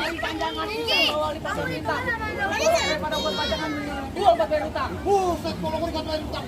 Dari panjangan bisa bawa lipat kita. Daripada buat pajangan jual buat bayar utang. Buset, kalau gue dikatakan utang.